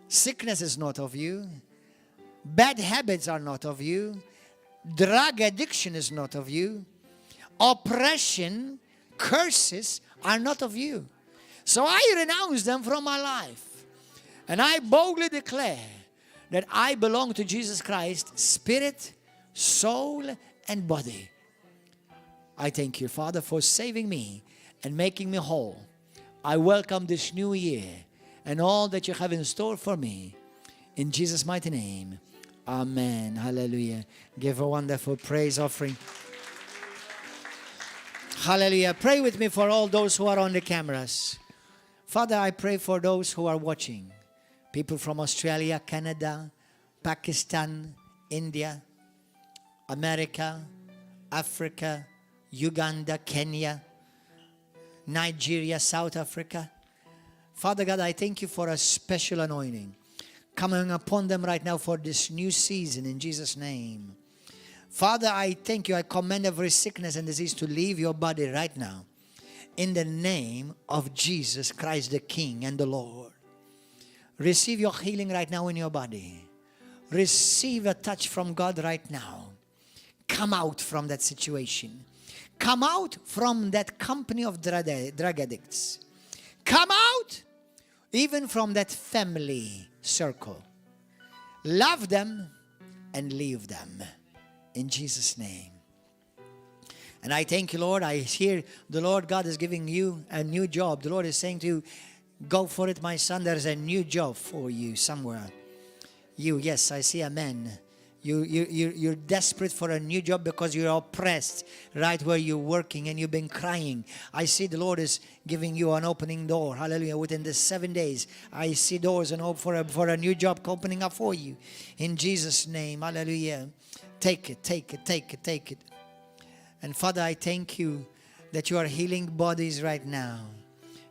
Sickness is not of You. Bad habits are not of You. Drug addiction is not of You. Oppression, curses are not of You. So I renounce them from my life. And I boldly declare that I belong to Jesus Christ, spirit, soul, and body. I thank You, Father, for saving me and making me whole. I welcome this new year and all that You have in store for me. In Jesus' mighty name, amen. Hallelujah. Give a wonderful praise offering. Hallelujah. Pray with me for all those who are on the cameras. Father, I pray for those who are watching. People from Australia, Canada, Pakistan, India, America, Africa, Uganda, Kenya, Nigeria, South Africa. Father God, I thank You for a special anointing coming upon them right now for this new season in Jesus' name. Father, I thank You. I command every sickness and disease to leave your body right now in the name of Jesus Christ, the King and the Lord. Receive your healing right now in your body. Receive a touch from God right now. Come out from that situation. Come out from that company of drug addicts. Come out even from that family circle. Love them and leave them in Jesus' name. And I thank You, Lord. I hear the Lord God is giving you a new job. The Lord is saying to you, go for it, my son. There's a new job for you somewhere. Yes, I see a man. You're desperate for a new job because you're oppressed right where you're working and you've been crying. I see the Lord is giving you an opening door. Hallelujah. Within the 7 days, I see doors and hope for a new job opening up for you. In Jesus' name. Hallelujah. Take it, take it, take it, take it. And Father, I thank You that You are healing bodies right now.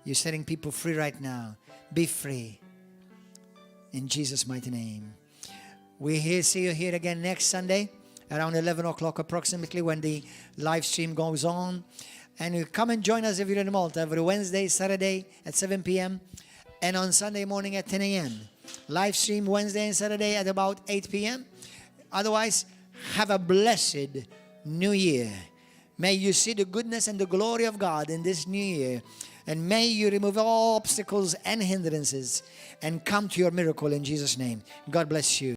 You're setting people free right now. Be free. In Jesus' mighty name. We see you here again next Sunday around 11 o'clock approximately when the live stream goes on. And you come and join us if you're in Malta every Wednesday, Saturday at 7 p.m. and on Sunday morning at 10 a.m. Live stream Wednesday and Saturday at about 8 p.m. Otherwise, have a blessed new year. May you see the goodness and the glory of God in this new year. And may you remove all obstacles and hindrances and come to your miracle in Jesus' name. God bless you.